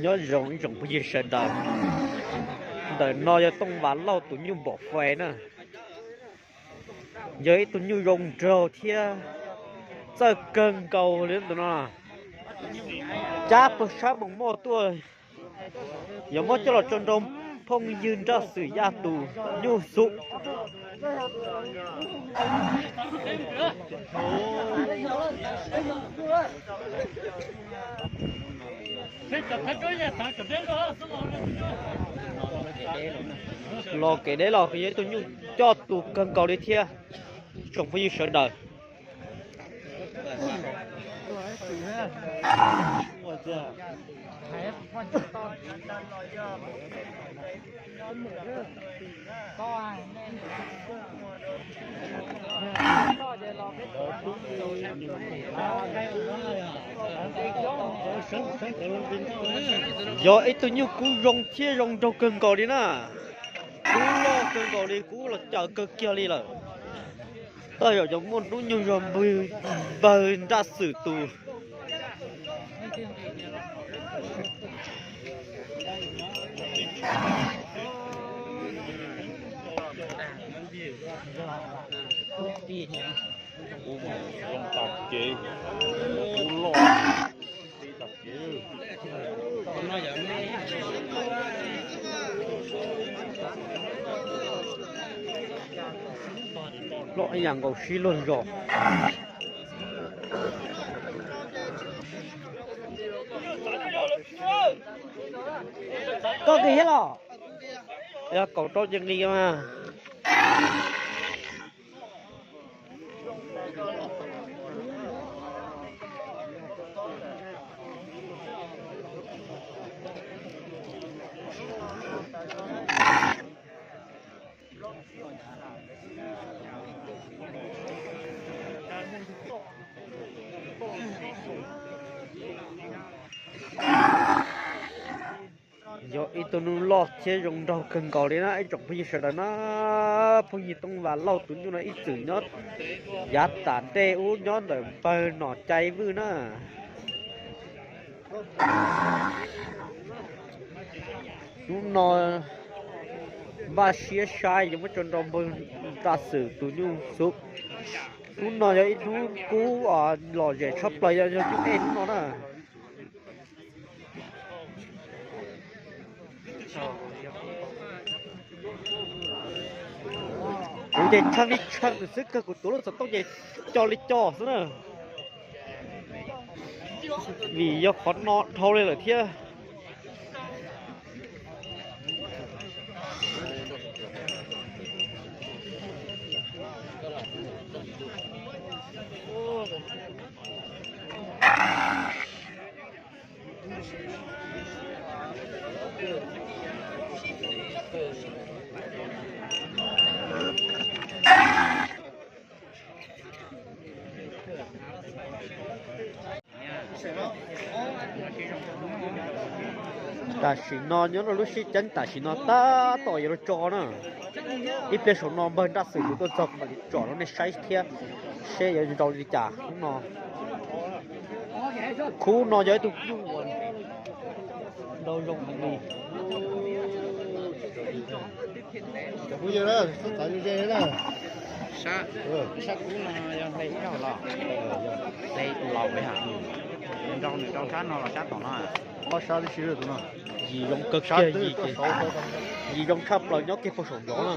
Nyob zoo ib tsoom phooj ywg sawv daws, ntawm no yog Tooj Vas Lauj tus nyuj npom fais na. Yog ib tug nyuj zoo nraug thiab txawj kawg nkaus li tus no. Cab puag sab Moos Moj tuaj, yuav muab coj los tso nrau phooj ywg Nraj Xwm Yaj tus nyuj xub. Los kev deb los yog ib tug nyuj coj tus kawg nkaus li thiab tsoom phooj ywg sawv daws. Yog ib tug nyuj kub zoo thiab zoo nraug kawg nkaus li na. Kub loj kawg nkaus li, kub los cawm kawg kiag li lawm. Tej zaum cov muaj hnub nyoog zog npawg Nraj Xwm tus. Loj ib yam nkaus sib luag zos. Koj kis thiab los? Yog kaum rau ces nqis mas. Yog ib tug nyuj loj thiab zoo nraug kawg nkaus li na ib tsoom phooj ywg sawv daws na. Phooj ywg Tooj Vas Lauj tus nyuj no ib txwm nyob yav tas dej ub nyob ntawm npawg Nom Cai Vwj na. Hnub no npaj siab saib yuav muab tso nrau npawg Nraj Xwm tus nyuj xub. Hnub no yog ib hnub kub lom zem tshaj plaws yog yog hnub no na. Kuv ces tshee li tshee xwb, kawg kuv tuav lub xov tooj ces co li co xwb na. Vim yog qhov no dhau li lawm thiab. Tam sim no nyob rau lub sib ceeb tam sim no tab tom yuav los tso na. Ib pliag saum no npawg Nraj Xwm kuv tuaj txog kuv mam li tsom rau nej saib thiab seb yuav nrau li cas hnub no. Khub no yog ib tug nyuj uas nrau zoo heev li. Cov phooj ywg na, xub txav ze na. Sab kub no yog hle ib zaug los? Hle tus laus li hos. Nrau nws rau sab no los sab tom no? Ob sab tib si tus no. Yim zoo kawg kiag, yim zoo tshaj plaws nyob kiag puag saum nrov na.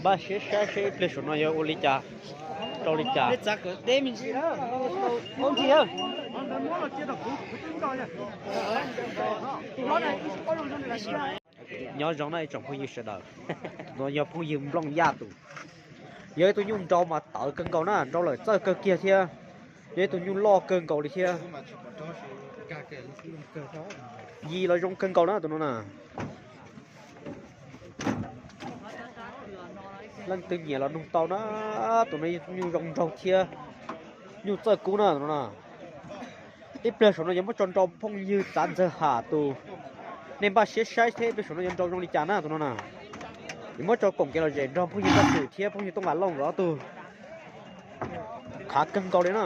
Npaj siab saib seb ib pliag saum no yuav ua li cas, rau li cas. Nyob zoo na ib tsoom phooj ywg sawv daws, no yog phooj ywg Nplooj Yaj tus. Yog ib tug nyuj nrau mas tawv kawg nkaus na, nrau lawm txawj kawg kiag thiab. Yog ib tug nyuj loj kawg nkaus li thiab. Yim los zoo kawg nkaus na tus no na. Leej twg nyiam los nug tau na, tus no nyuj zoo nraug thiab nyuj txawj kub na tus no na. Ib pliag saum no yuav muab tso nrau phooj ywg Txav Ntxawg Ham tus, nej npaj siab saib thiab ib pliag saum no yuav nrau zoo li cas na tus no na. Yuav muab tso koom kev lom zem nrog phooj ywg Nraj Xwm thiab phooj ywg Tooj Vam Looj nkawd ob tug. Khav kawg nkaus li na.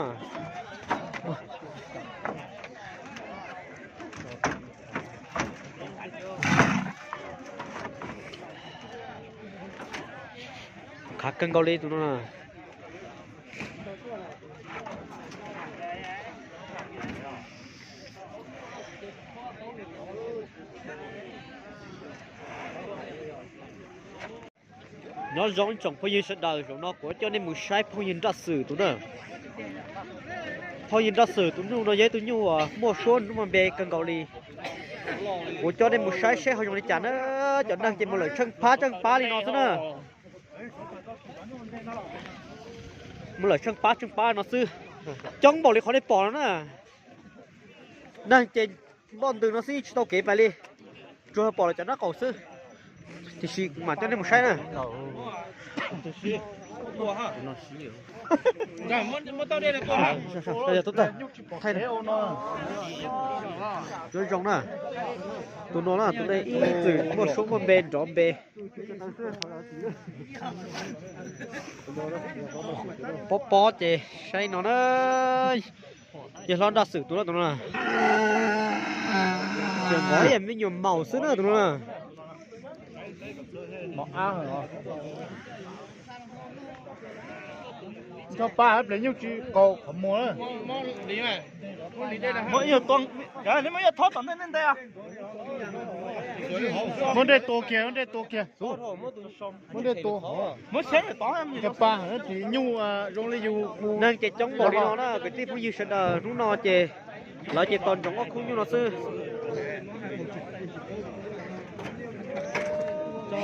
Khav kawg nkaus li tus no na. Nyob zoo ib tsoom phooj ywg sawv daws, zaum no kuv coj nej mus saib phooj ywg Nraj Xwm tus na. Phooj ywg Nraj Xwm tus nyuj no yog ib tug nyuj uas muaj suab muaj npe kawg nkaus li. Kuv coj nej mus saib seb ho zoo li cas na. Cov neeg ces mus lawm tsheej phab tsheej pab li no xwb na. Mus lawm tsheej pab tsheej pab no xwb. Coob npaum li qhov nej pom no na. Neeg ces npoj ntws no xwb tsis tau kev pais li. Tsuas pom lawv cov nraub qaum xwb. Tiam sis kuv mam coj nej mus saib na. Zoo zoo na. Tus no na, tus no ib txwm muaj suab muaj npe nrov npe. Pob pob ces saib no na. Yawg hlob Nraj Xwm tus no, tus no na. Tseem nqov me nyuam maum xwb na tus no na. Nco pa hab ple nyuj tsis qaus qhov muag. Muab ib nyuag, muab ib nyuag thob tom ntej ntej. Muab nrej tua kiag, muab nrej tua kiag. Muab nrej tua. Nco pa hab ple nyuj zoo li yus. Neeg ces coob npaum li no na kwv tij phooj ywg sawv daws, hnub no ces lawv ces tos ntsoov ob khub nyuj no xwb.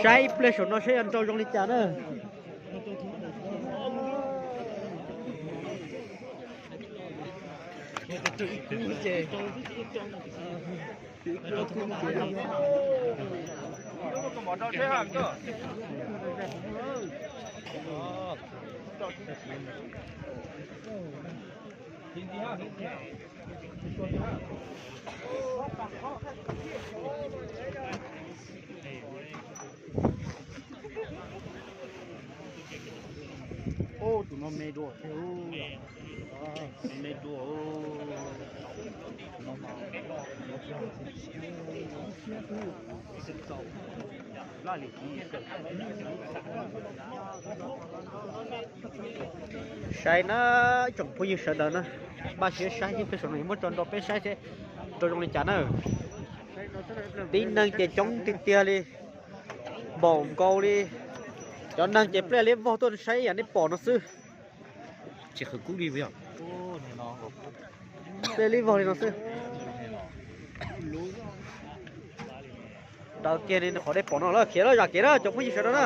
Saib ib pliag saum no saib yuav nrau zoo li cas na. Tus no me dua thiab, me dua. Saib na, ib tsoom phooj ywg sawv daws na, npaj siab saib ib pliag saum no yuav muab tso nrau peb saib seb nrau zoo li cas na. Tib neeg ces coob tiag tiag li, npaum nkaus li. Cov neeg ces pliaj liab vog tuaj saib yam nej pom no xwb. Pliaj liab vog li no xwb. Daws kiag li qhov nej pom no lawm, khiav lawm, zam kev na cov phooj ywg sawv daws na.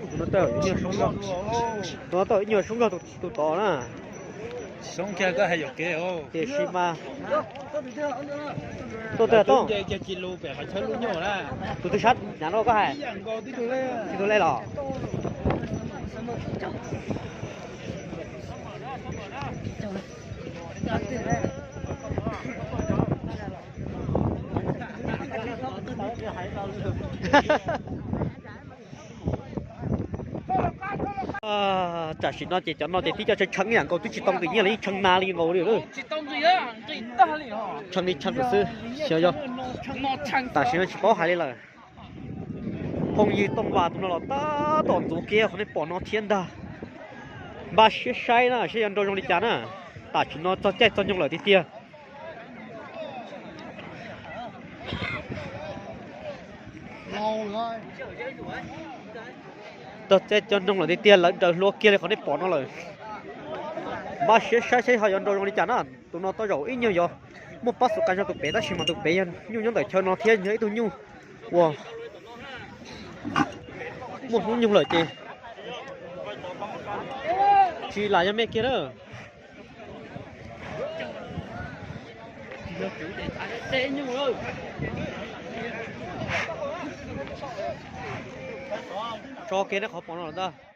Tus no tawm ib nyuag soob zog, tus no tawm ib nyuag soob zog tus tod na. Tiam sis mas tuaj twg tuaj? Tus twg sab nyav no koj hais? Tsis tus lej los? Tam sim no ces cov no ces tib co tshee tshee ib yam nkaus, twb tsis tau nqis nyiaj los yeej tshee na li nkaus li. Tshee li tshee xwb, xyov yog tam sim no tsis paub hais li lawm. Phooj ywg Tooj Vas tus no los tab tom ntxuav kiag qhov nej pom no thiab ntag. Npaj siab saib na, saib yuav nrau zoo li cas na. Tam sim no txog caij txog nyoog lawm tiag tiag. Tag txej cov noog lawm tiag tiag, lawv raws hlua kiag li qhov nej pom no lawm. Npaj siab saib seb ho yuav nrau zoo li cas na. Tus no tej zaum ib nyuag yog muaj pab xu ka zog tus pem, tab sis mas tus pem yog nyuj nyob ntawm chaw no thiab yog ib tug nyuj uas muaj hnub nyoog lawm ces tsis lam yog me kiag na. Tso kiag nej qhov pom no lawm ntag.